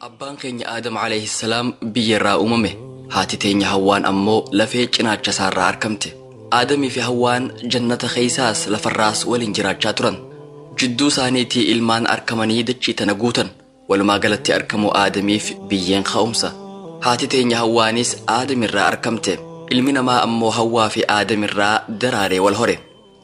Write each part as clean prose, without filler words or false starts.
Abbaan keenya Aadam alayhi salaam biyya irraa uumame. Haati teenya Hawwaan ammoo lafee cinaacha isaarraa argamte. Aadamii fi Hawwaan jannata keessaas lafarraas waliin jiraachaa turan. Jidduu isaaniitii ilmaan argamanii dachii tana guutan. Walumaa galatti argamuu Aadamiif biyyeen ka'umsa. Haati teenya Hawwaanis Aadamirraa argamte. Ilmi namaa ammoo Hawwaa fi Aadamirraa daraaree wal hore.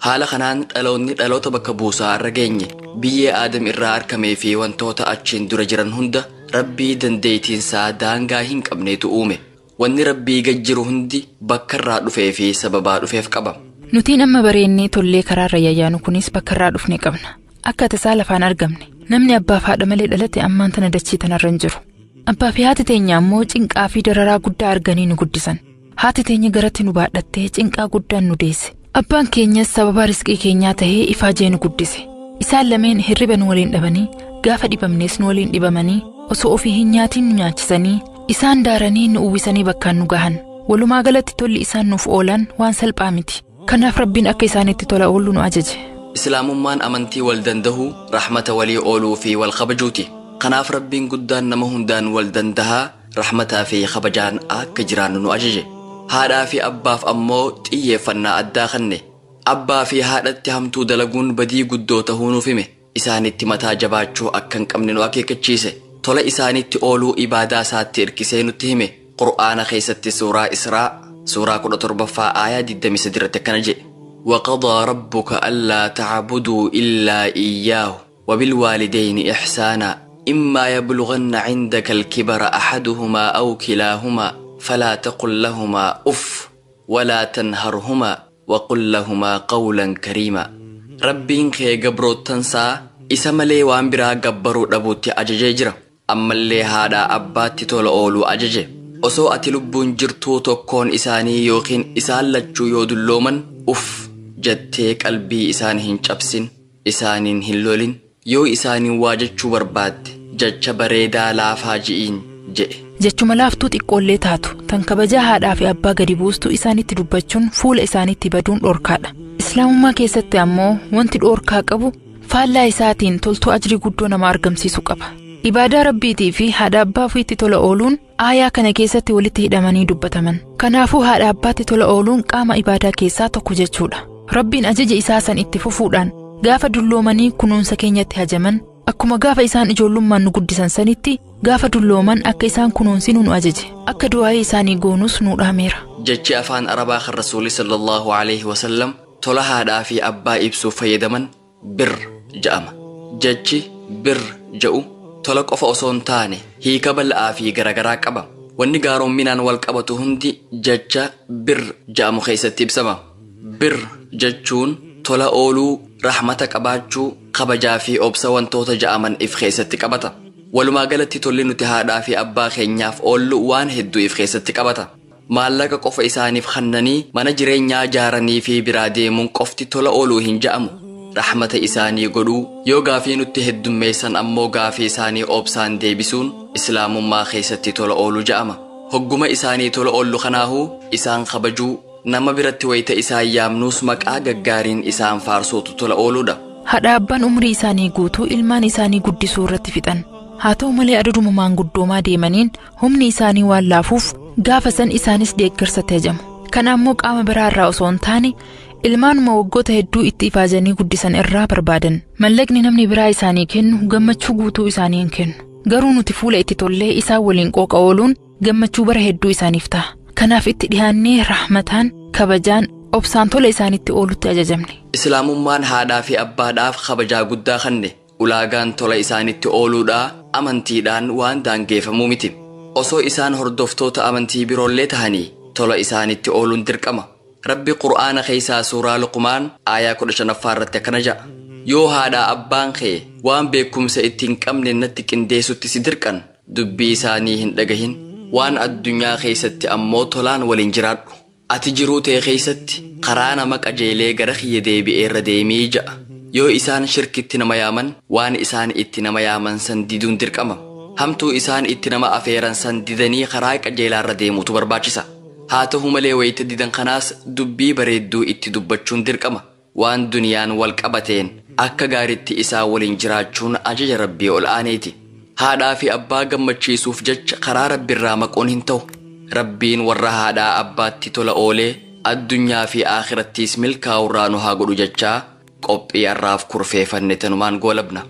Haala kanaan dhaloonni dhaloota bakka buusaa irra geenye. Biyyee Aadam irraa argamee fi wantoota achiin dura jiran hunda Rabbii dandeettiinsaa daangaa hin qabneetu uume. Wanni Rabbii gad jiru hundi bakka irraa dhufee fi sababaa dhufeef qaba. Nutiin amma bareennee tollee karaarra yayyaanu kunis bakka irraa dhufne qabna. Akka tasaa lafaan argamne. Namni abbaa fi haadha malee dhalate ammaan tana dachii tanarra hin jiru. Abbaa fi haati teenya ammoo cinqaa fi dararaa guddaa arganii nu guddisan. Haati teenya garatti nu baadhattee cinqaa guddaan nu deesse. Abbaan keenyas sababa riskii keenyaa tahee ifaajee nu guddise. Isaan lameen hirriba nu waliin dhabanii, gaafa dhibamnes nu waliin dhibamanii, osoo ofii hin nyaatiin nu nyaachisanii, isaan daaranii nu uwwisanii bakkaan nu gahan. Walumaa galatti tolli isaan nuuf oolan waan salphaa miti. Kanaaf Rabbiin akka isaanitti tola oolu nu ajaje. Islaamummaan amantii wal dandahuu, rahmata walii ooluu fi wal kabajuuti. Kanaaf Rabbiin guddaan nama hundaan wal dandahaa, rahmataa fi kabajaan akka jiraannu nu ajaje. Haadhaa fi abbaaf ammoo xiyyeeffannaa addaa kenne. Abbaa fi haadhatti hamtuu dalaguun badii guddoo tahuu nuuf hime. Isaanitti mataa jabaachuu akka hin qabne nu akeekkachiise. Tola isaanitti ooluu ibaadaa isaatti hirkisee nutti hime. Qur'aana keessatti suuraa Israa suuraa 17ffaa aayaa 23 irratti akkana jedhe. وقضى ربك ألا تعبدوا إلا إياه وبالوالدين إحسانا إما يبلغن عندك الكبر أحدهما أو كلاهما فلا تقل لهما أف ولا تنهرهما وقل لهما قولا كريما. ربين كي قبرو تنسى إسا ملي وان برا قبرو دبوتي أججي جرا أما اللي هذا أباتي تول أولو أججي osoo ati lubbuun jirtuu tokkoon isaanii yookiin isaan lachuu yoo dullooman uff jettee qalbii isaan hin cabsin, isaaniin hin lolin, yoo isaaniin waa jechuu barbaadde jecha bareedaa laafaa ji'iin jedhe. Jechuma laaftuu xiqqoollee taatu tan kabajaa haadhaa fi abbaa gadi buustu isaanitti dubbachuun fuula isaanitti baduun dhoorkaadha. Islaamummaa keessatti ammoo wanti dhoorkaa qabu faallaa isaatiin toltuu ajrii guddoo nama argamsiisu qaba. Ibaadaa Rabbiitii fi haadha abbaa ofiitti tola ooluun aayaa kana keessatti walitti hidhamanii dubbataman. Kanaafuu haadha abbaatti tola ooluun qaama ibaadaa keessaa tokko jechuudha. Rabbiin ajaja isaa san itti fufuudhaan gaafa dulloomanii kunuunsa keenyatti hajaman, akkuma gaafa isaan ijoollummaan nu guddisan sanitti gaafa dullooman akka isaan kunuunsinu nu ajaje. Akka du'aa'ii isaanii goonus nu dhaameera. Jechi afaan Arabaa kan Rasuulli sallallahu alaihi wasallam tola haadhaa fi abbaa ibsuuf fayyadaman bir ja'ama. Jechi bir ja'u tola qofa osoo hin taane hiika bal'aa fi garagaraa qaba. Wanni gaaromminaan wal qabatu hundi jecha bir ja'amu keessatti ibsama. Bir jechuun tola ooluu, rahmata qabaachuu, kabajaa fi obsa wantoota ja'aman if keessatti qabata. Walumaa galatti tolli nuti haadhaa fi abbaa keenyaaf oollu waan hedduu if keessatti qabata. Maallaqa qofa isaaniif kennanii mana jireenyaa ijaaranii fi biraa deemuun qofti tola ooluu hin ja'amu. Rahmata isaanii godhuu, yoo gaafii nutti heddummeessan ammoo gaafii isaanii obsaan deebisuun islaamummaa keessatti tola ooluu ja'ama. Hogguma isaanii tola oollu kanaahuu isaan kabajuu, nama biratti wayita isaan yaamnuus maqaa gaggaariin isaan faarsuutu tola ooluudha. Haadha abbaan umrii isaanii guutuu ilmaan isaanii guddisuu irratti fixan. Haa ta'u malee adaduma maanguddoomaa deemaniin humni isaanii waan laafuuf gaafa san isaanis deeggarsatti hajamu. Kana ammoo qaama biraa irraa osoo hin taane ilmaanuma waggoota hedduu itti ifaajanii guddisan irraa barbaadan. Mallaqni namni biraa isaanii kennu gammachuu guutuu isaanii hin kennu. Garuu nuti fuula itti tollee isaan waliin qooqa ooluun gammachuu bara hedduu isaaniif ta'a. Kanaaf itti dhiyaannee rahmataan, kabajaan, obsaan tola isaanitti oolutti ajajamne. Islaamummaan haadhaa fi abbaadhaaf kabajaa guddaa kenne. Ulaagaan tola isaanitti ooluudhaa amantiidhaan waan daangeffamuu miti. Osoo isaan hordoftoota amantii biroollee tahanii tola isaanitti ooluun dirqama. Rabbi Qur'aana keessaa suuraa Luqmaan aayaa 15ffaa irratti akkana jedha. Yoo haadhaa abbaan kee waan beekumsa itti hin qabne natti qindeessutti si dirqan dubbii isaanii hin dhagahin. Waan addunyaa keessatti ammoo tolaan waliin jiraadhu. Ati jiruu ta'e keessatti karaa nama qajeelee gara kiyya deebi'ee irra deemii ja'a. Yoo isaan shirkitti nama yaaman waan isaan itti nama yaaman san diduun dirqama. Hamtuu isaan itti nama afeeran san didanii karaa qajeelaarra deemuutu barbaachisa. Haa ta'u malee wayita didan kanaas dubbii bareedduu itti dubbachuun dirqama. Waan duniyaan wal qabateen akka gaariitti isaan waliin jiraachuun ajaja Rabbii ol aaneeti. Haadhaa fi abbaa gammachiisuuf jecha karaa Rabbiirraa maquun hin ta'u. Rabbiin warra haadhaa abbaatti tola oolee addunyaa fi aakhirattiis milkaa'urraa nu haa godhu jechaa qophii har'aaf kurfeeffanne tanumaan goolabna.